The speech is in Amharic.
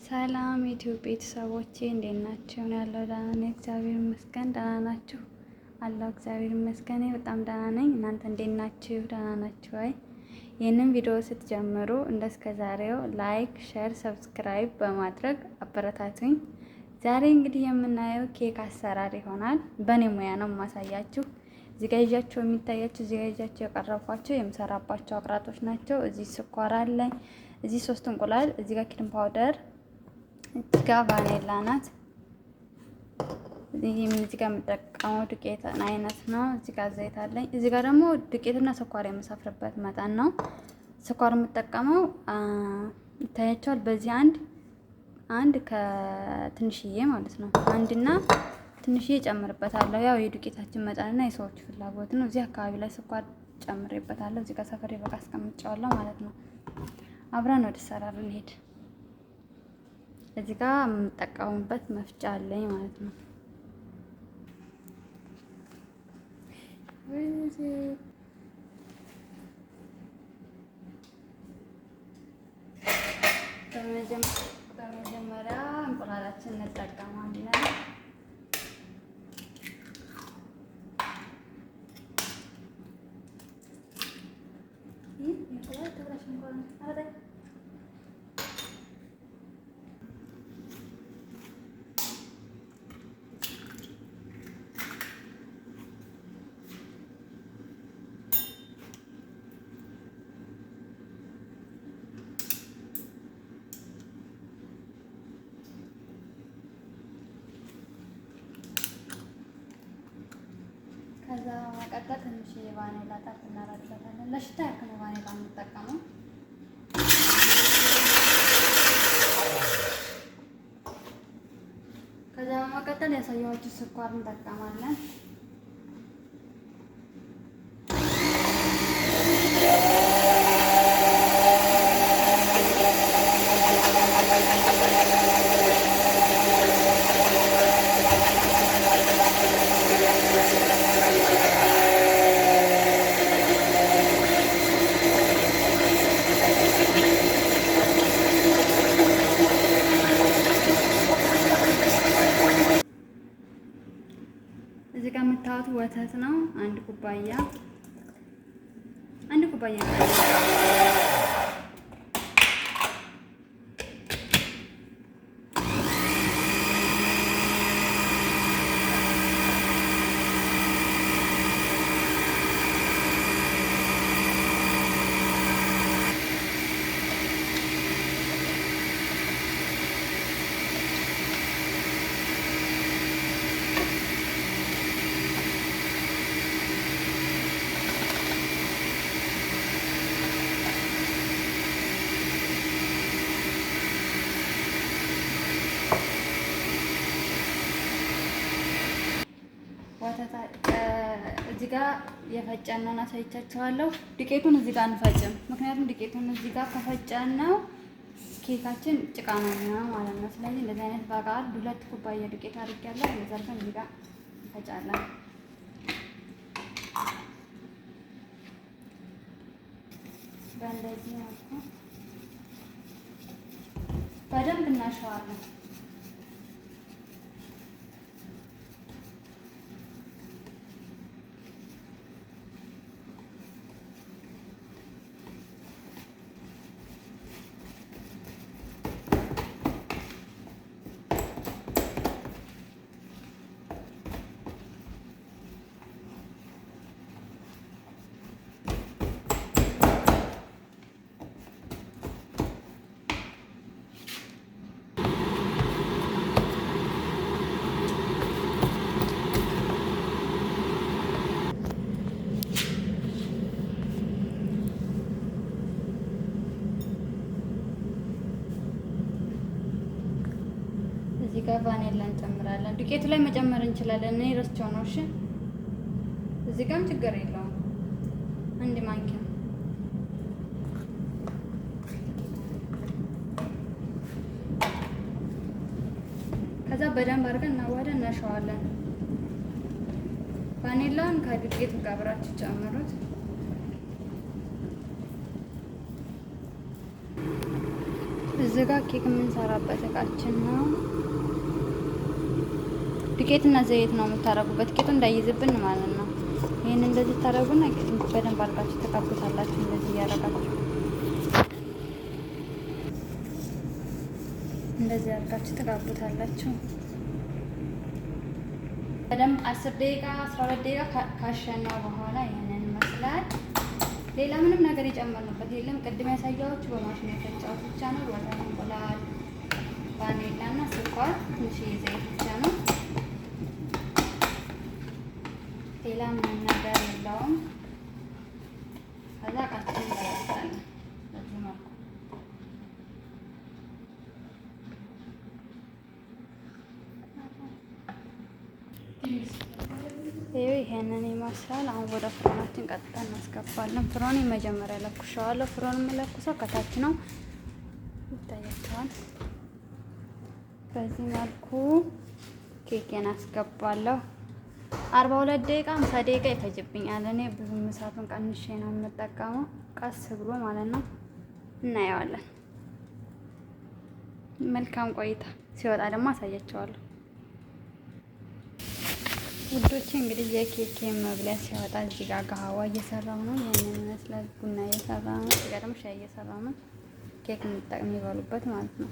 ሰላም ኢትዮ ቤተሰቦቼ እንዴት ናችሁ? ነው ያለው። ደህና ነኝ፣ እግዚአብሔር ይመስገን። ደህና ናችሁ? አለሁ፣ እግዚአብሔር ይመስገን። በጣም ደህና ነኝ። እናንተ እንዴት ናችሁ? ደህና ናችሁ ወይ? ይህንን ቪዲዮ ስትጀምሩ እንደስከ ዛሬው like፣ share፣ subscribe በማድረግ አበረታቱኝ። ዛሬ እንግዲህ የምናየው ኬክ አሰራር ይሆናል። በእኔ ሙያ ነው የማሳያችሁ። እዚህ ጋ ይዣቸው የሚታያችሁ እዚህ ጋ ይዣቸው የቀረብኳቸው የምሰራባቸው አቅራጦች ናቸው። እዚህ ስኳር አለኝ፣ እዚህ 3 እንቁላል፣ እዚህ ጋ baking powder፣ እዚህ ጋ ቫኔላ ናት። እዚህ ጋ የምጠቀመው ዱቄት አይነት ነው። እዚህ ጋ ዘይት አለኝ። እዚህ ጋ ደግሞ ዱቄትና ስኳር የምሰፍርበት መጠን ነው። ስኳር የምጠቀመው ይታያቸዋል። በዚህ አንድ ከትንሽዬ ማለት ነው። አንድና ትንሽዬ ጨምርበታለሁ። ያው የዱቄታችን መጠንና የሰዎቹ ፍላጎት ነው። እዚህ አካባቢ ላይ ስኳር ጨምሬበታለሁ። እዚህ ጋር ሰፈሬ በቃ አስቀምጫዋለሁ ማለት ነው። አብረን ወደ አሰራሩ እንሄድ። እዚህ ጋር የምጠቀሙበት መፍጫ አለኝ ማለት ነው። በመጀመሪያ እንቁላላችን እንጠቀማለን። ከዛ በመቀጠል ትንሽ የቫኔላ ጣት እናደርግበታለን። ለሽታ ያክል ነው ቫኔላ የምንጠቀመው። ከዛ በመቀጠል ያሳየኋችሁ ስኳር እንጠቀማለን። እዚህ ጋር የምታዩት ወተት ነው። አንድ ኩባያ አንድ ኩባያ እዚህ ጋር የፈጨነውን አሳይቻችኋለሁ። ዱቄቱን እዚህ ጋር አንፈጭም፣ ምክንያቱም ዱቄቱን እዚህ ጋር ከፈጨነው ኬካችን ጭቃ ነው የሚሆነው ማለት ነው። ስለዚህ እንደዚህ አይነት በቃ 2 ኩባያ ዱቄት አድርጌያለሁ። እንደዛ አድርገን እዚህ ጋር እንፈጫለን። በእንደዚህ መልኩ በደንብ እናሸዋለን። እዚህ ጋር ቫኔላ እንጨምራለን። ዱቄቱ ላይ መጨመር እንችላለን። እኔ ረስቼው ነው። እሺ እዚህ ጋርም ችግር የለውም። አንድ ማንኪያ ከዛ በደንብ አድርገን እናዋህደን እናሸዋለን። ቫኔላውን ከዱቄቱ ጋር አብራችሁ ጨምሩት። እዚህ ጋር ኬክ የምንሰራበት እቃችን ነው። ዱቄትና ዘይት ነው የምታረጉበት፣ ቄጡ እንዳይዝብን ማለት ነው። ይህን እንደዚህ ታረጉና በደንብ አድርጋችሁ ተቀቡታላችሁ። እንደዚህ እያረጋችሁ እንደዚህ አድርጋችሁ ተቀቡታላችሁ። በደንብ 10 ደቂቃ 12 ደቂቃ ካሸነው በኋላ ይህንን ይመስላል። ሌላ ምንም ነገር የጨመርንበት የለም። ቅድም ያሳያችሁ በማሽን የፈጫሁት ብቻ ነው። ወተት፣ እንቁላል፣ ቫኒላ እና ስኳር፣ ትንሽዬ ዘይት ብቻ ነው። ሌላ ምንም ነገር የለውም። ከዛ እቃችንን እንገለብጣለን በዚህ መልኩ። ይኸው ይሄንን ይመስላል። አሁን ወደ ፍሮናችን ቀጥታ እናስገባለን። ፍሮን መጀመሪያ ለኩሸዋለሁ። ፍሮን የምለኩሰው ከታች ነው፣ ይታያቸዋል። በዚህ መልኩ ኬኬን አስገባለሁ። 42 ደቂቃ 50 ደቂቃ ይፈጅብኛል። እኔ ብዙም እሳቱን ቀንሼ ነው የምጠቀመው፣ ቀስ ብሎ ማለት ነው። እናየዋለን። መልካም ቆይታ። ሲወጣ ደግሞ አሳያቸዋለሁ። ውዶቼ እንግዲህ የኬክ መብሊያ ሲወጣ እዚህ ጋር قهوة እየሰራሁ ነው። ይህንን ይመስላል። ቡና እየሰራ ነው። እዚህ ጋር ደግሞ ሻይ እየሰራሁ ነው። ኬክ የሚበሉበት ማለት ነው።